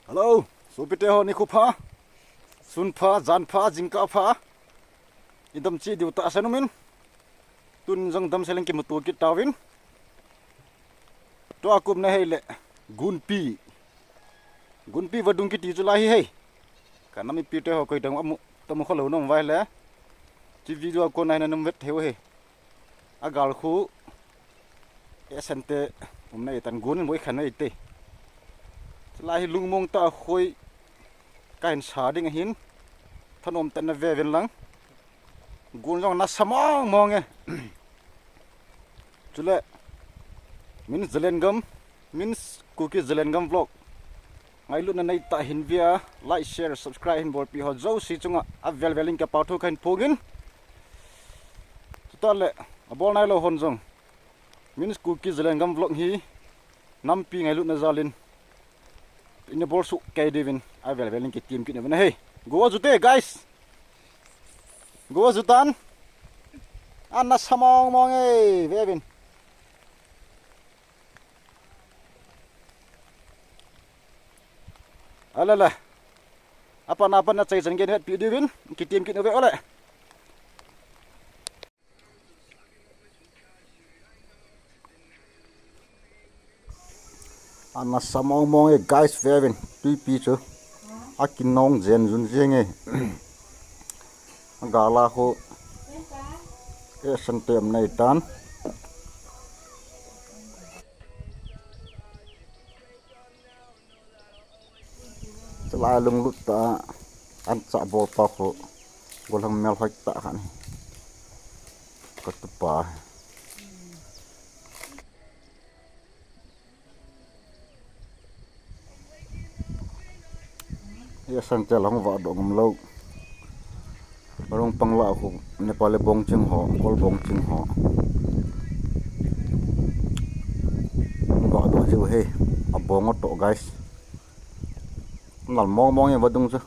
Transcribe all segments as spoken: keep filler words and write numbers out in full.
Hello, sopite ho, nikho pha, sun pha, jan pha, jingkah pha. Idam cheh diu tahsan umin. Tun jong damsel in kimuto kit tauvin. Tua kum na hei le, Gunpi. Gunpi vadung kiti chu lai hi hei. Ka nam mipite ho koi dang amu, tamu kho lou nom vai le. Chi video a kon a hin na nom vet thei u hei. Agal khu, eh, sante, um na itan gun in boi khan na ite. Chulai hi lungmong tah a khoi ka hin sa ding ahin. Thanom tah in na ve uvin lang. Gun jong nasa mong mong e. Chule, Min Zalengam, Min Kuki Zalengam vlog. Ngailutna nei tah hin vea, like, share, subscribe hin bolpi ho jouse chunga avel vel in ka pao thu ka hin phongin. Chutah le, abol nailou hon jong, Min Kuki Zalengam vlog hi nampi ngailutna jal in ina bol soh kei diuvin avel vel in kitim kit uvin ahi. Go a jute, guys. Go a jutan. Ana sa mong mong e, ve uvin. Ala la. Apan apan na chai chan gen hetpi diuvin, kitim kit uve ole. Ana sa mong mong e guys, ve uvin. Tuipi chu akinong jen jun jeng e. Agal a khu, eh, sante um na itan. Chulai lunglut tah a, ancha bol pa khu, golhang mel hoi tah khat hi. Ka tupa. Hia sante la hung vah doh ngam lou. Rong pang la khu Nepali bong ching ho, Kol bong ching ho. Hung vah doh jiu hei. Abong o toh, guys. Nal mong mong e vadung chu.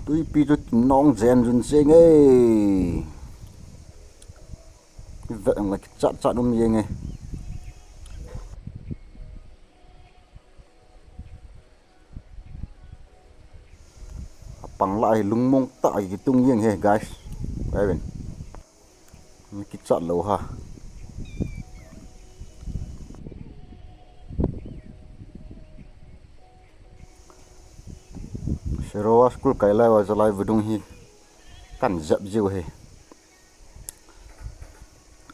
Tuipi chu nong jen jun jeng e. Vet ang la kichat chat um jeng e. Apang la hi lungmong tah a kitung jeng e, guys. Ve uvin. Mi kichat lou ha. Serowa school kai lai uva chulai vadung hi kan jep jiu hi.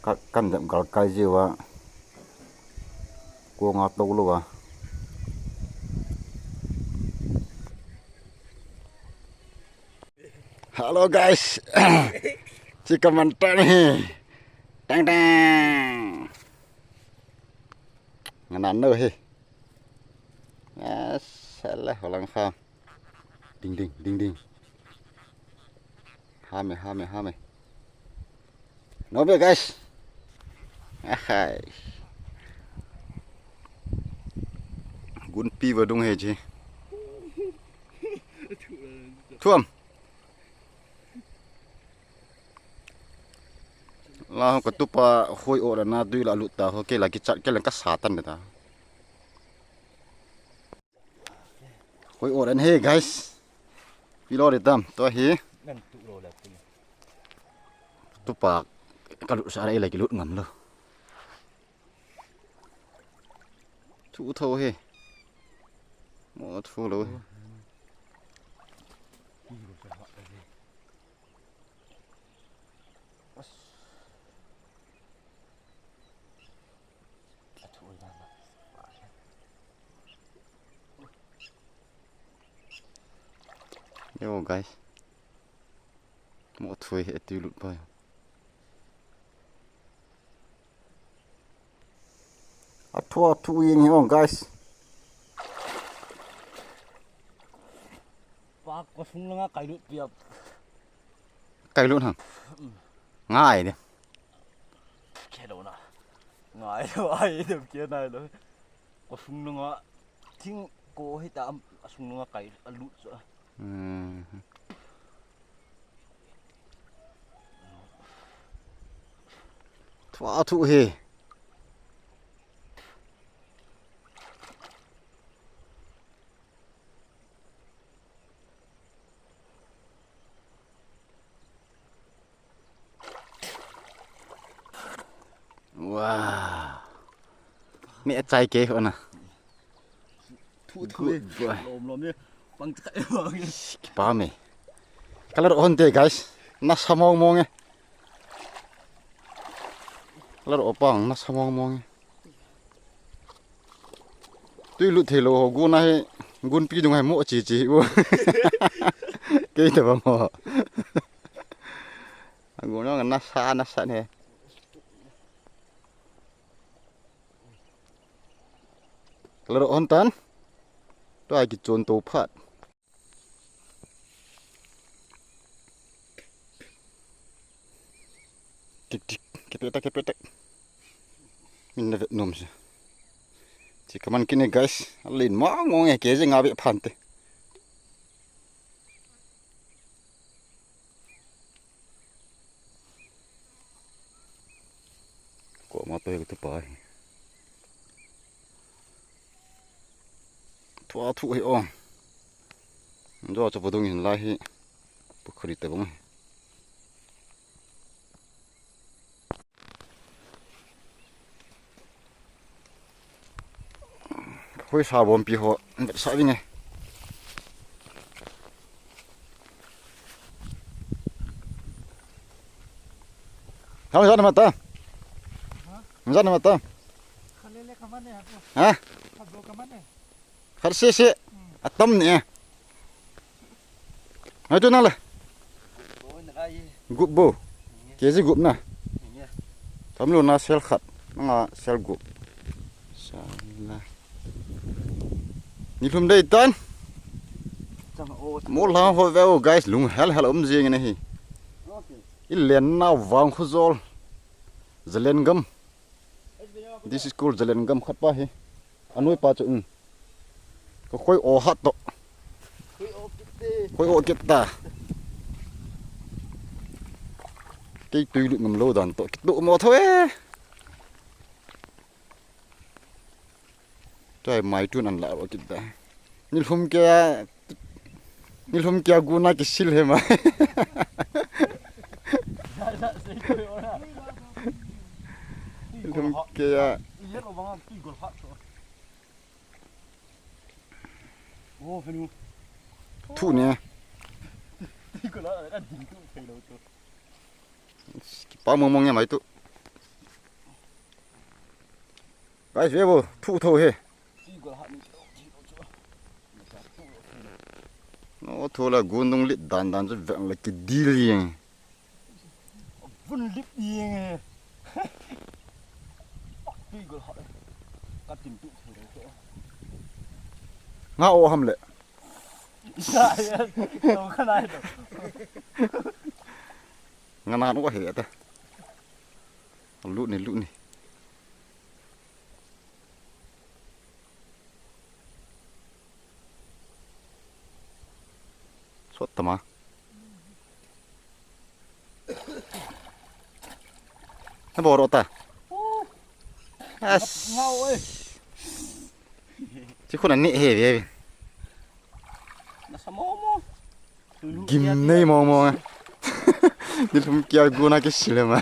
Ka, kan jep gal kai jiu a. Kong a tou lou a. Hello guys. Chi ka man tan hi. Tang tang. Ngana no hi. Yes, sala holang kha. Ding ding ding ding. Hame hame hame. No be guys. Ahai. Gunpi vadung he ji. Thuam. La ho ka tupa hoi o la na dui la lut ta ho ke la kichat ke la ka sa tan ta. Hoi o la he guys. Pilo de tam to hi. Tupa ka lut sa la ila ki lut ngam lo. Thu tho he. Mo thu lo he. Yo guys. Mo thu he tu lut pai. Athu athu ing hi ong guys. Pa ko sung langa kai lut piap. Kai lut hang. Ngai de. Khe lo na. Ngai lo ai de kia nai lo. Ko sung langa thing ko hi ta am sung langa kai a lut so. Thu a thu hi. Wow. Mi achai ke ona. Thu thu. Good boy. Lom lom ni. Pang chak e. Kipa me. Kala ro hon te guys. Nasa mong mong e. Kala ro pang nasa mong mong e. Tui lut thei lou ho gun a hi, gunpi dung a hi mo chi chi u. Kei ta ba mo. Gun a nasa nasa ne. Kala ro hon tan. Tua kichon to phat. Tik tik, kepetak, kepetak. Min na vet nom se. Chi kaman kine guys, alin mong mong e, ke je nga be phante. Ko ma pe tu pa hi. Thua thu hi o. Ndo chu vadung hin lai hi. Pukhri te bung hi. Hoi sa bom pi ho, bet sa vinge. Ham jan mata. Jan mata. Khalele kamane ha. Ha? Khazo kamane. Khat se se. Atam ne. Hai tu nang le. Gup bo. Ke ji gup na. Tam lo na sel khat. Nga sel gup. Sala. Ni lhum dei tan. Mo la ho ve o guys, lung hel hel um jing ne hi. I len na vang khu jol. Zalen gam. This is called Zalen gam khat pa hi. Anoi pa chu, um. Ka khoi o hat to. Khoi o kit ta. Kei tui lut ngam lo dan to. Kit lo mo tho e. Chai mai tun an la ro kit da. Ni lhum ke a, ni lhum ke a gu na kisil he ma. Ni lhum ke a. Thu ne. Kipa mong mong ya mai tu. Guys, ve bo, thu tho he. No, tho la gun dung lit dan dan chu veng la kidil yeng. Vun lit yeng. Ka tin tu. Nga o ham le. Sa ya, to ka nai to. Nga na no he ta. Lut ni, lut ni. Sot tama. Na boro ta. As. Ngau oi. Chi khun an ni he ve. Na sa mo mo. Gim nei mo mo. Ni lhum kia gu na ke sile ma.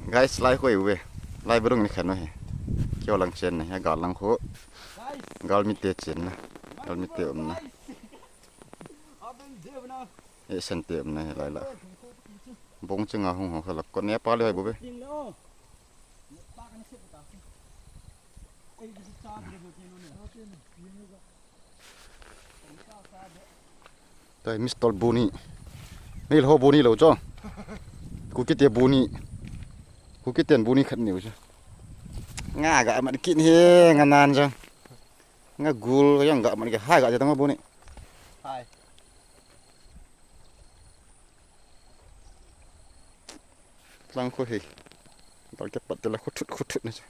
Guys, lai khoi uve. Lai burung ni khan no he. Kio lang chen na, ya gal lang kho. Gal mi te chen na. Gal mi te um na. E sen te um na he lai la. Bong chenga hung ho khala ko ne pa le hai bu ve. Tai mistol buni. Nei lo buni lo cho. Ku kiti buni. Ku kiti buni khat ni u cho. Nga ga mat kit he nga nan cho. Nga gul yang ga mat ke hai ga te tang buni. Hai. Lang khu hi. Dal ke pat te la khu thut khu thut na cha.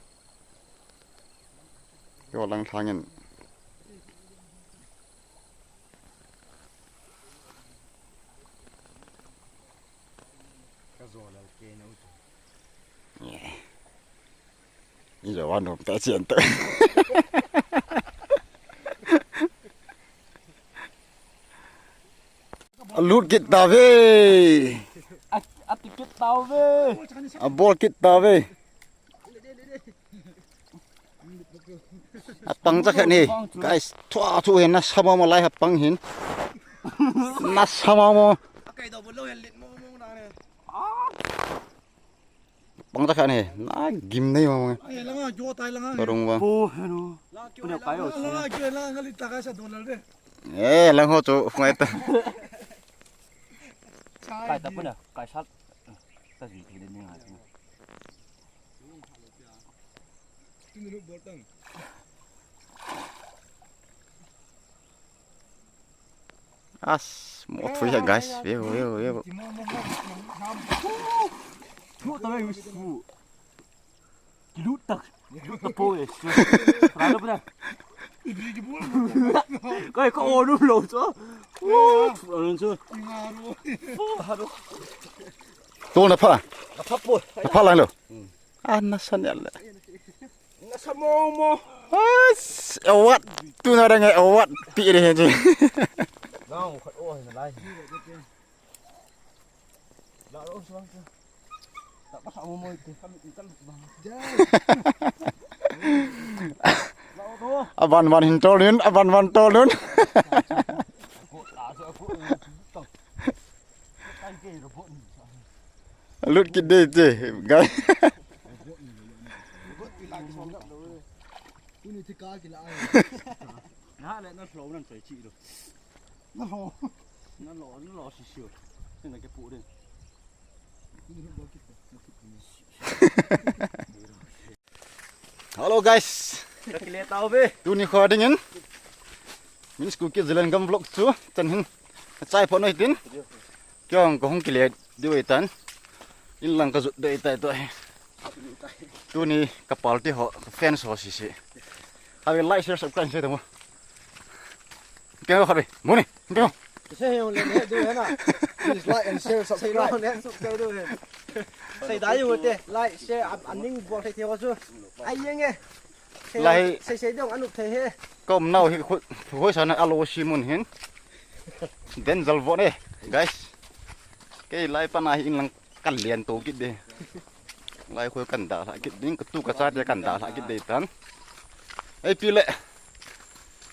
Yo lang thang in. Ka zo lal ke no. Ni zo wa nom ta chen ta. Alut kit tave. A, ati kit tave. Abol kit tave. Apang cha khat ni. Guys, thua thu hin nasa mama lai apang hin. Nasa mama. Pang ta khan he, na gim nei ma. Ai, langa jo tai langa. Tarung ba. Po, hello. Pune kayo. Langa jo langa lit ta ka sa dollar de. Eh, lang ho chu, ngai ta. Kai ta pune, kai sat. Ta ji thei de ni ngai. As, mo thui ha, guys. Veo, veo, veo. Thu ta ve su. Kilut tak. Kilut tak po e. Ra lo pura. Kai ko onu lo so. Onu so. Tol na pha. Pha po. Pha lang lo. Ana san ya le. Nasa mo mo. As, awat. Tu na dang awat. Pi de he ji. Nang khat o na lai. La ro suang. Ta pa sa mo mo te kam kam ba. Aban ban hin tol nun, aban ban tol nun. Ko ta so ko. Lut kit de te, guys. Na le na lo nan sai chi lo. Na lo. Na lo, na lo si si. Ni na ke pu de. Hello guys. Kakile tau ve. Tuni kho dingin. Min school ki Zeliangrong vlog chu. Chan hin. Chai pho noi tin. Kyong ko hung kile diu tan. In lang ka jut dei tai to. Tuni ka party ho, ka fans ho si si. Have a like, share, subscribe, share tamo. Kya khabe? Muni. Kya? Sei hong le ne du hai na. Please like and share, subscribe. Sei hong le subscribe du hai. Sei da yu te, like, share, a, a ning bol thei thei ho chu. Ai yeng e. Lai. Sei sei dong anu thei he. Kom nau hi khu, khu sa na alo si mun hin. Den jal vo ne, guys. Kei lai pa na hi in lang kan lian to kit de. Lai khu kan da la kit ding, ka tu ka cha de kan da la kit de tan. Ei pi le.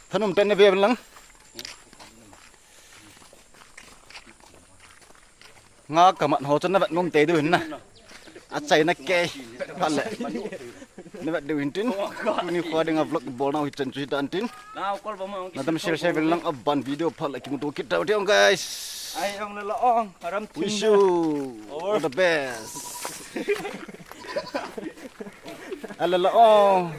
Thanum ten ne ve lang. Nga ka mat ho chan na vet nom te du hin na. A chai na ke. Phat le. Na vet du hin tin. Tuni kho ding a vlog bol nau hi chan chu hi tan tin. Na dam share share vel lang a ban video phat le kimu to kit tau tiang guys. Ai ong le la ong. Aram wish you all the best. Ala la ong.